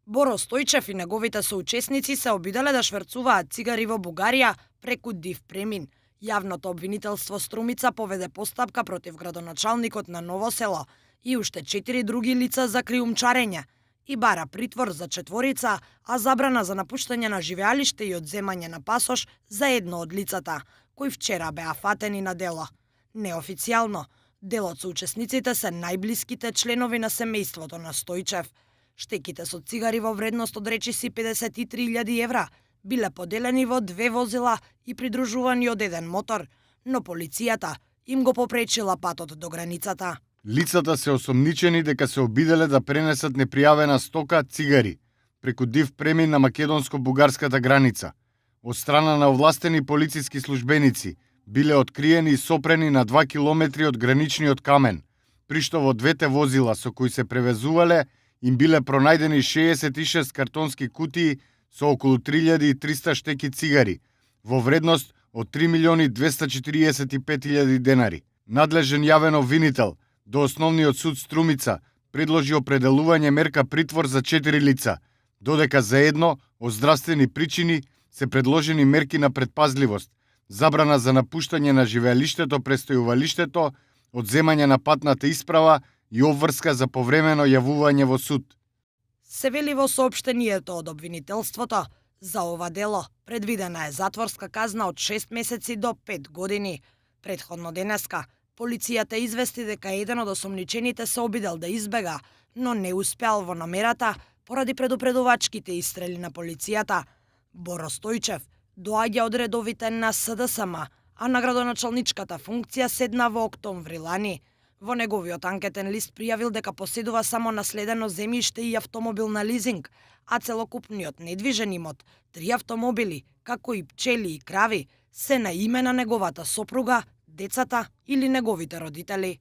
Боро Стојчев и неговите соучесници се обиделе да шверцуваат цигари во Бугарија преку див премин. Јавното обвинителство Струмица поведе постапка против градоначалникот на Ново село и уште 4 други лица за криумчарење и бара притвор за 4, а забрана за напуштање на живеалиште и одземање на пасош за едно од лицата, кои вчера беа фатени на дело. Неофицијално, дел од соучесниците се најблиските членови на семејството на Стојчев. Штеките со цигари во вредност од речиси 53.000 евра биле поделени во 2 возила и придружувани од еден мотор, но полицијата им го попречила патот до границата. Лицата се осомничени дека се обиделе да пренесат непријавена стока цигари преку див премин на македонско-бугарската граница. Од страна на овластени полициски службеници биле откриени и сопрени на 2 километри од граничниот камен, при што во двете возила со кои се превезувале им биле пронајдени 66 картонски кутии со околу 3300 штеки цигари, во вредност од 3.245.000 денари. Надлежен јавен обвинител до Основниот суд Струмица предложи определување мерка притвор за 4 лица, додека за едно, од здравствени причини, се предложени мерки на предпазливост, забрана за напуштање на живеалиштето, престојувалиштето, одземање на патната исправа и обврска за повремено јавување во суд. Се вели во соопштението од обвинителството, за ова дело предвидена е затворска казна од 6 месеци до 5 години. Претходно денеска, полицијата извести дека еден од осомничените се обидел да избега, но не успеал во намерата поради предупредувачките истрели на полицијата. Боро Стојчев доаѓа од редовите на СДСМ, а на градоначалничката функција седна во октомври лани. Во неговиот анкетен лист пријавил дека поседува само наследено земјиште и автомобил на лизинг, а целокупниот недвижен имот, 3 автомобили, како и пчели и крави, се на име на неговата сопруга, децата или неговите родители.